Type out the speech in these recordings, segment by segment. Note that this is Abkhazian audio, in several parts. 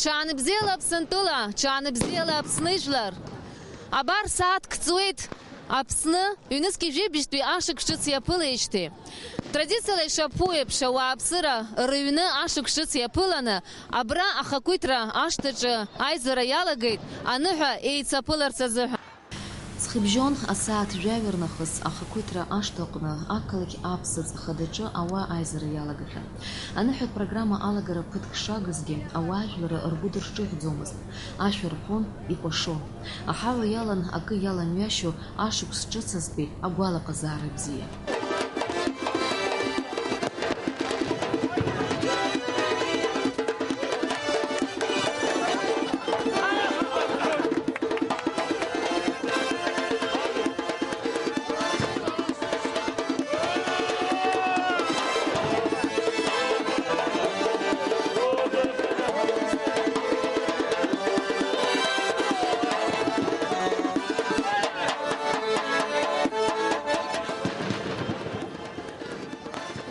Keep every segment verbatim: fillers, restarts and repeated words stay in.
Ҽаанбзиала Аԥсынтәыла, ҽаанбзиала Аԥсны ижәлар! Абар сааҭк ҵуеит Аԥсны ҩнызқьи жәибжьтәи ашықәс ҿыц иаԥылеижьҭеи. Традициала ишаԥу еиԥш, ауааԥсыра рыҩны ашықәс ҿыц иаԥыланы, абра ахақәиҭра ашҭаҿы аизара иалагеит аныҳәа еицаԥыларц азыҳәан. Ҵхыбжьон асааҭ жәаҩа рнахыс ахақәиҭра ашҭаҟны ақалақь аԥсаҵ хадаҿы ауаа аизара иалагахьан. Аныҳәатә программа алагара ԥыҭк шагызгьы, ауаажәларра ргәы дырҿыӷьӡомызт, ашәа рҳәон икәашо. Аҳауа иалан акы иаламҩашьо ашықәс ҿыц азтәи агәалаҟазаара бзиа.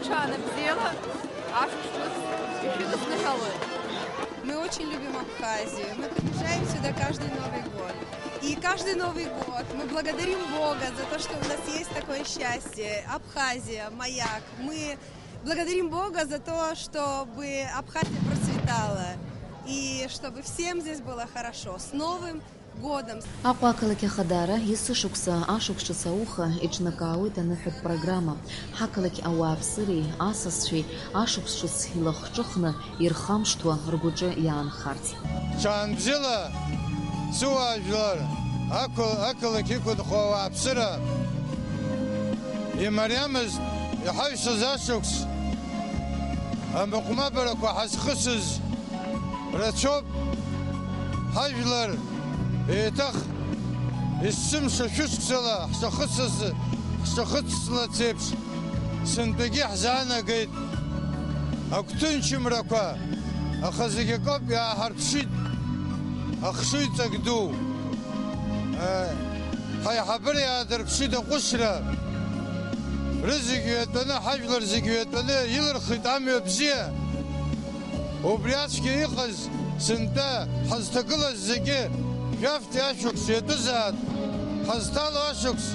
Ҽаанбзиала, ашықәс ҿыц ишәыдысныҳәалоит. Мы очень любим Абхазию. Мы приезжаем сюда каждый Новый год. И каждый Новый год мы благодарим Бога за то, что у нас есть такое счастье. Абхазия, маяк. Мы благодарим Бога за то, чтобы Абхазия процветала. И чтобы всем здесь было хорошо. С Новым годом! Аҟәа ақалақь Ахадара есышықәса ашықәс ҿыц ауха иҿнакаауеит аныҳәатә программа. Ҳақалақь ауааԥсыреи асасцәеи ашықәс ҿыц илахҿыхны ирхамышҭуа ргәаҿы иаанхарц. Ҽаанбзиала, сыуаажәлар, ақәа-, ақалақь иқәынхо ауааԥсыра, имариамызт иҳаҩсыз ашықәс, амыҟәмабарақәа ҳазхысыз рацәоуп, ҳажәлар еиҭах есымша шәышықәсала ҳшахысыз, ҳшахыцлац еиԥш, сынтәагьы ҳзаанагеит агәҭынчымрақәа, аха зегь акоуп, иааҳарԥшит ахшыҩҵак ду. Ҳаиҳабыра иаадырԥшит аҟәышра. Рызегь ҩатәаны, ҳажәлар зегь ҩатәаны илырхит амҩа бзиа. Убри ацәгьа иҟаз, сынтәа ҳазҭагылаз зегьы, жәафтәи ашықәс иатәызаат, ҳазҭало ашықәс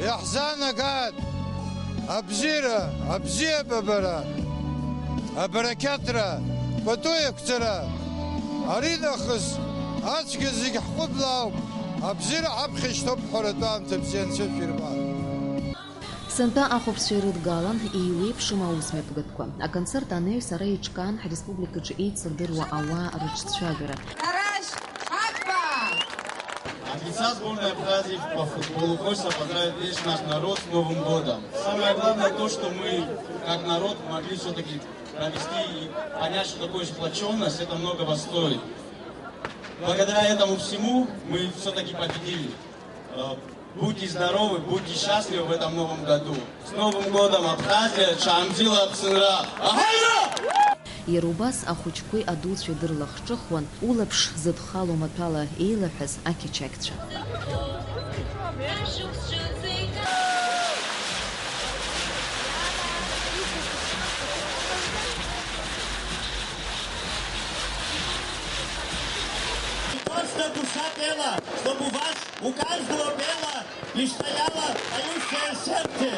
иаҳзаанагааит. Абзиара, абзиабабара, абарақьаҭра, пату еиқәҵара, аринахыс ацәгьа зегь ҳҟәыбла ауп, абзиара ҳаԥхьа ишьҭоуп ҳәаратәы аамҭа бзиа анцәа шәирба. Сынтәа ахәаԥшцәа ирыдгалан еиуеиԥшым аусмҩаԥгатәқәа. Аконцерт анаҩс ара иҿкаан ҳреспубликаҿы еицырдыруа ауаа рыҿцәажәара. Тарас Акба! От лица сборной Абхазии по футболу хочется поздравить весь наш народ с Новым годом. Самое главное то, что мы, как народ, могли всё-таки провести и понять, что такое сплочённость, это многого стоит. Благодаря этому всему мы всё-таки победили. Э, будьте здоровы, будьте счастливы в этом новом году. С Новым годом, Абхазия! Ҽаанбзиала Аԥсынра! Аҳаира! Иара убас ахәыҷқәеи адуцәеи дырлахҿыхуан, улаԥш зыдхало маҭәала еилаҳәаз ақьачақьцәа. Просто душа пела, чтобы у вас, у каждого пела и стояла поющее сердце.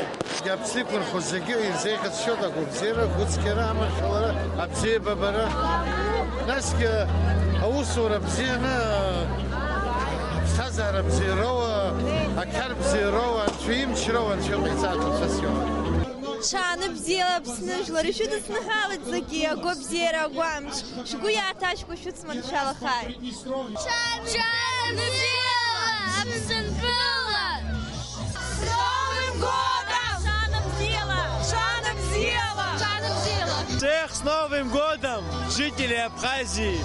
Иаԥсықәырхо зегьы ирзеиӷьасшьоит агәабзиара, агәыцқьара, амаршәалара, абзиабабара. Насгьы аусура бзианы, аԥсҭазаара бзиароуа, ақьар бзиароуа, анцәа имчроуа, анцәа иҟаиҵааит уцәасиуа. Ҽаанбзиала Аԥсны жәлар, ишәыдысныҳәалеит зегьы, агәабзиара, агәамч, шәгәы иааҭашәкуа шәыцманшәалахааит. Ҽаанбзиала Аԥсынтәыла! С Новым годом! Ҽаанбзиала! Ҽаанбзиала! Ҽаанбзиала! Всех с Новым годом, жители Абхазии!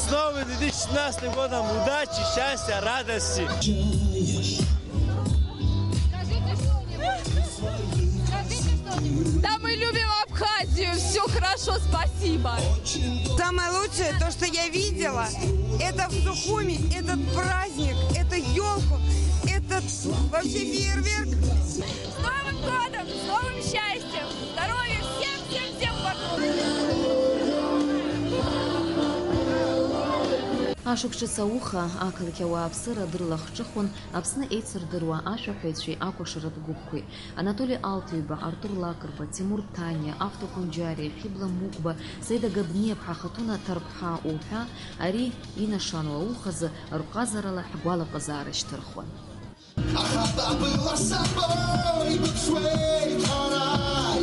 С новым две тысячи семнадцатым годом! Удачи, счастья, радости! Да, мы любим Абхазию, все хорошо, спасибо. Самое лучшее, то, что я видела, это в Сухуми, этот праздник, это елку, этот вообще фейерверк. С Новым годом, с новым счастьем, здоровья всем, всем, всем вокруг. Ашықәс ҿыц ауха, ақалақь ауааԥсыра дырлахҿыхуан Аԥсны еицырдыруа ашәаҳәаҩцәеи акәашаратә гәыԥқәеи. Анатоли Алҭаҩба, Артур Лакрба, Тимур Ҭаниа, Авто Кәынџьариа, Хьыбла Мықәба, Саида Габниаԥҳа, Хатуна Ҭарԥҳа уҳәа, ари инашану аухазы рҟазарала ҳгәалаҟазаара шьҭырхуан. Аха табыла сабои быԥсуеит ҳара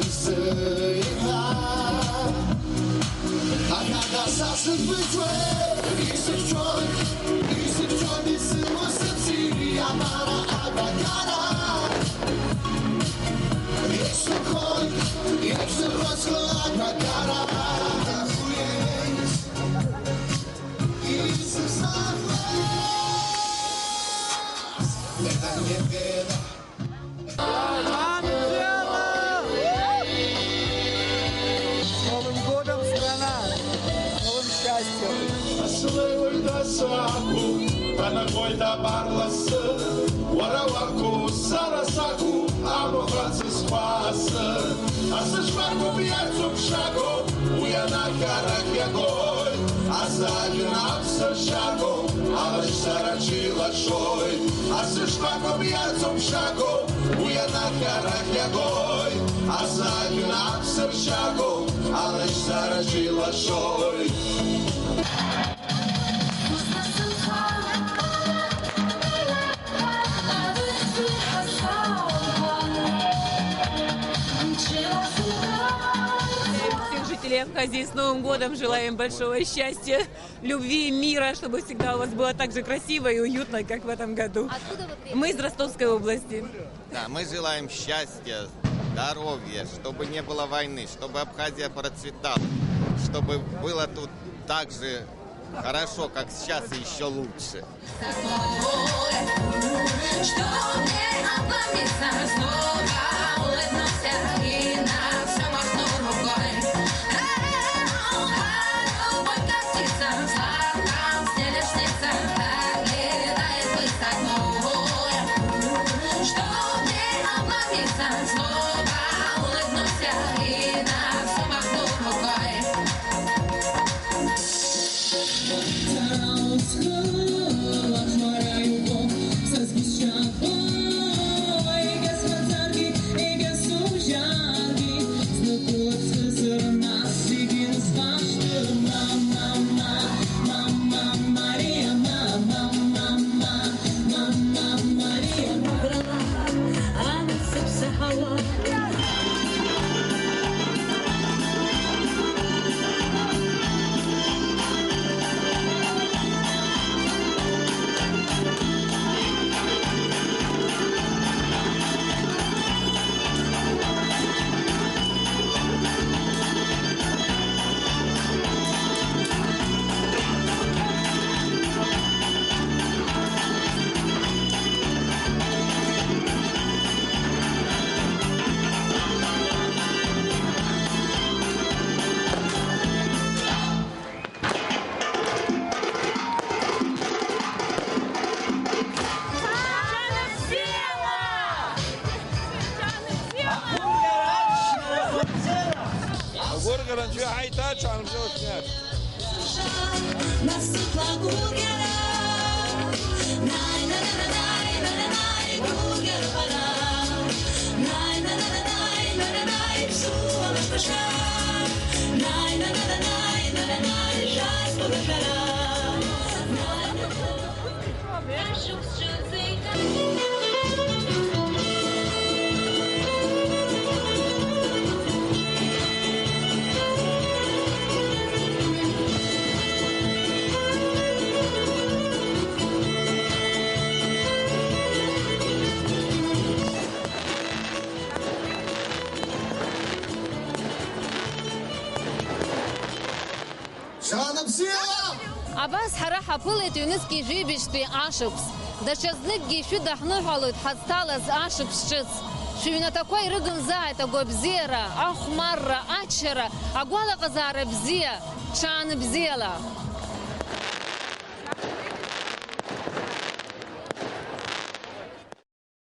исеиҳәа. Аха дасасыдбыҵуеит исыхьчоит, исыхьчоит исымоу сыԥси абара агәаҟьара. Исырхоит, исырхоит сгәы агәаҟьара. С Новым годом, страна! С новым счастьем! Аслеиуеит асаху, анагоит абар лассы, уара уакәу, сара сакәу, амаха сызхәаасы. Асы шкәакәоуп иацуп шаго, уи анахь арахь иагоит. Асы ажәҩан аԥсыршьаго, алашьцараҿы илашоит. Асы шкәакәоуп иацуп шаго, уи анахь арахь иагоит. Асы ажәҩан аԥсыршьаго, алашьцараҿы илашоит. Всех жителей Абхазии с Новым годом! Желаем большого счастья, любви и мира, чтобы всегда у вас было так же красиво и уютно, как в этом году. Откуда вы приехали? Мы из Ростовской области. Да, мы желаем счастья, здоровья, чтобы не было войны, чтобы Абхазия процветала, чтобы было тут так же хорошо, как сейчас, и ещё лучше. Что мне обломиться, снова улыбнулся и на всё махнул рукой. Э, а любовь коснется, сладком снились птицы, так летает высоко. Что мне обломиться, снова улыбнулся и на всё махнул рукой. Агәырӷьара анцәа иҳаиҭа, ҽаанбжьа уахьнеиаша. Шана бзиала! Абас ҳара ҳаԥылеит ҩнызқьи жәибжьтәи ашықәс. Даҽазныкгьы шәыдаҳныҳәалоит ҳазҭалаз ашықәс ҿыц. Шәыҩнаҭақәа ирыгымзааит агәабзиара, ахәмарра, аччара, агәалаҟазаара бзиа, ҽаанбзиала!